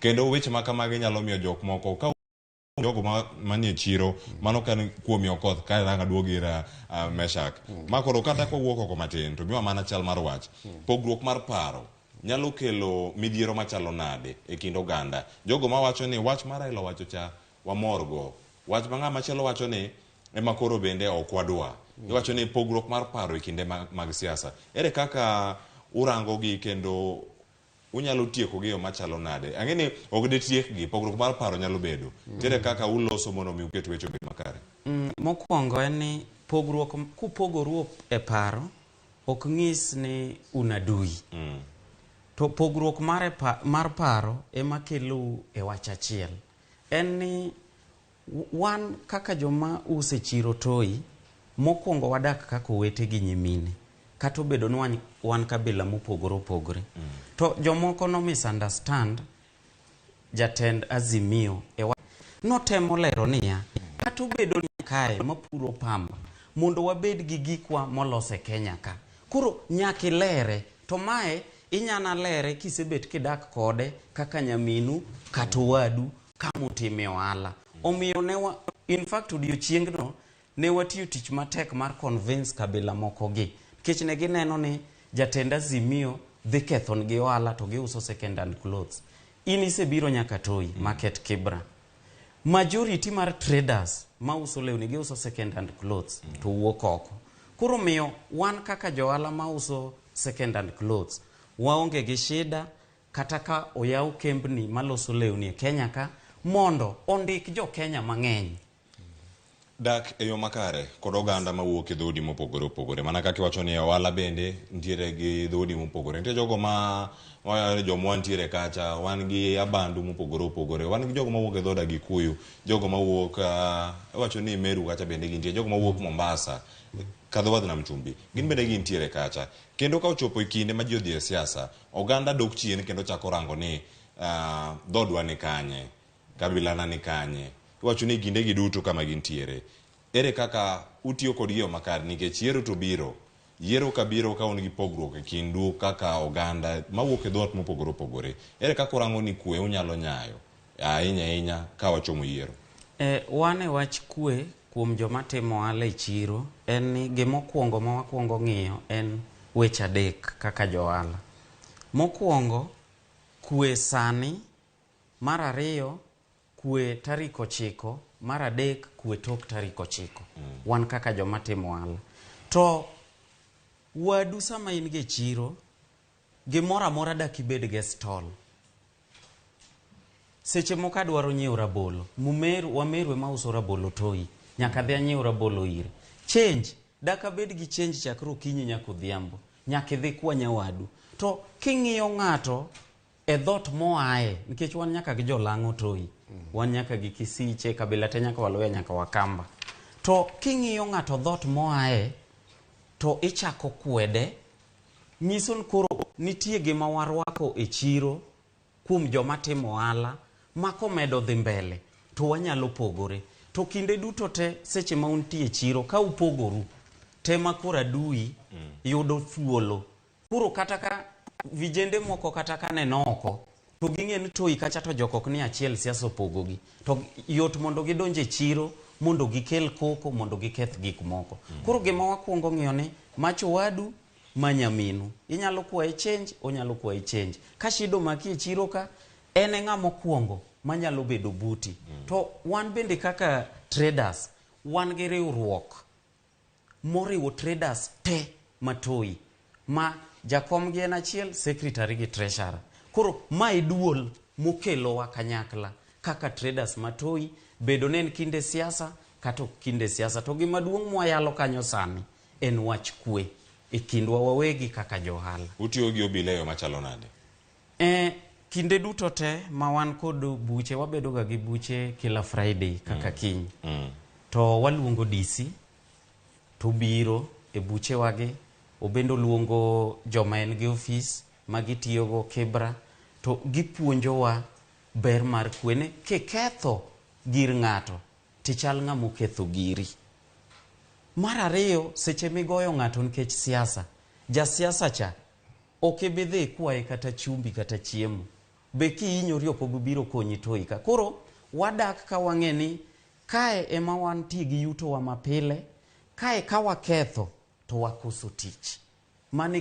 Kendo weche ma kamagi nyalo miyo jok moko ka jogo manie chiro mano ka kuomi Okoth ka rang aduogi ir Meshak. Ma koro kata kwawuok oko matin to miwa mana chal mar wach. Pogruok mar paro nyalo kelo midhiero machalo nade e kind oganda? Jogo mawacho ni wach ma Raila owacho cha wamorgo. Wach ma ng'ama chielo wacho ni ema koro bende ok wadwa. Iwacho ni pogruok mar paro e kinde mag siasa. Ere kaka urango gi kendo unyalo tieko gi e yo machalo nade? Ang'e ni ok ditiekgi, pogruok mar paro nyalo bedo. Nitiere kaka uloso mondo mi uket weche obed makare. Mokwongo en ni pogruok kupogoru e paro ok nyis ni un adui. To pogruok mar paro ema kelou e wach achiel. En ni wan kaka joma uso e chiro Toi, mokwongo wadak kaka owete gi nyimine. Kata obedo ni wan kabila mopogore opogore. To jomoko no misunderstand jatend Azimio e notemo lero niya, kata obedo ni kae mapuro pamba, mondo wabed gi gikwa molos e Kenya ka. Koro nyaka ilere, to mae inyana lere kisebet kidak kode kaka nyaminu kata owadu kamutime ohala. Omiyo ne wa, in fact odiochiengno ne watiyo tich matek mar convince kabila moko gi. Nikech ne gineno ni jatend Azimio dhi kethonegi ohala to giuso second hand clothes. In isebiro nyaka Toi, Market Kibra. Majority mar traders mauso lewni giuso second hand clothes to wuok oko. Koro miyo wan kaka johala mauso second hand clothes waonge gi shida kata ka oyaw kembni maloso lewni e Kenya ka mondo ondik jo Kenya mang'eny. Dak e yo makare kod oganda mawuok e dhoudi mopogore opogore. Mana kaka iwacho ni e ohala bende nitiere gi dhoudi mopogore. Nitie jogo ma jomwa nitiere kacha, wan gi abandu mopogore opogore. Wan gi jogo mawuok e dhood Agikuyu, jogo mawuok iwacho ni Meru kacha bende gintie, jogo mawuok Mombasa, kadho wadh nam chumbi, gin bende gintiere kacha. Kendo ka ochopo e kinde ma ji odhi e siasa, oganda dok chien kendo chako rango ni dhoodwa ni kanye, kabilana ni kanye. Iwacho ni kinde gi duto kama gintiere. Ere kaka utiyo kodgi e yo makare nikech yiero to biro. Yiero ka biro ka un gi pogruok e kindu kaka oganda mawuok e dhoot mopogore opogore. Ere kaka urango ni kwe unyalo nyayo ahinya ahinya ka wachomo yiero? Wan e wach kwe kuom joma timo ohala e chiro en ni gimokwongo ma wakwongo ng'iyo en weche adek kaka jo ohala. Mokwongo, kwe sani. Mar ariyo, kwe tarik 9. Mar adek, kwe tok tarik 9. Wan kaka joma timo ohala. To wadu sama in go e chiro, gimoro amora dak ibed go e stall. Seche moko adwaro nyiewo rabolo, Mumeru, Wameru ema uso rabolo Toi. Nyaka adhi anyiew rabolo ire. Change, dak abed gi change chakre okinyi nyaka odhiambo. Nyaka idhi kwa nyawadu. To king'iyo ng'ato e dhot moaye, nikech wan nyaka gi jolang'o Toi, wan nyaka gi Kisiche, kabila te nyaka Waluya nyaka Wakamba. To king'iyo ng'ato dhot moaye, to ichako kwede, nyiso ni koro nitie gima warwako e chiro kuom joma timo ohala ma komedo dhi mbele to wanyalo pogore. To kinde duto te seche ma untie e chiro ka upogoru tema koro adui yudo thuolo. Koro kata ka vijende moko kata ka neno oko to ging'e ni Toi kacha to jok ok ni achiel, siasa opogogi. To yot mondo gidonj e chiro mondo gikel koko mondo giketh gik moko. Koro gima wakwongo ng'iyo ni mach owadu ma nyaminu. Inyalo kwaye change, onyalo kwayi change. Ka shida omaki e chiro ka, en e ng'ama okwongo manyalo bedo buti. To wan bende kaka traders, wan gi riwruok moriwo traders te ma Toi, ma jakom gi en achiel, secretary gi treasurer. Koro ma e duol mokelowa kanyakla kaka traders ma Toi, bedo ne en kinde siasa kata ok kinde siasa. To gima duong' mwayalo kanyo sani en wach kwe e kindwa wawegi kaka johala. Utiyo gi obila e yo machalo nade? Kinde duto te ma wan kod buche, wabedo ga gi buche kila Friday kaka kiny. To waluongo DC to obiro e buchewagi, obende oluongo joma en gi ofis ma gitiyogo Kibra to gipuonjowa ber mar kwe ni kiketho gir ng'ato tichal ng'ama oketho giri. Mar ariyo, seche migoyo ng'ato nikech siasa, jasiasa cha ok ibi dhi ikwaye kata chumbi kata chiemo. Be kihinyori ok obi biro konyi toi ka. Koro wadak ka wang'e ni kae ema wantie gi yutowa mapile, kae ka waketho to wakoso tich. Mano e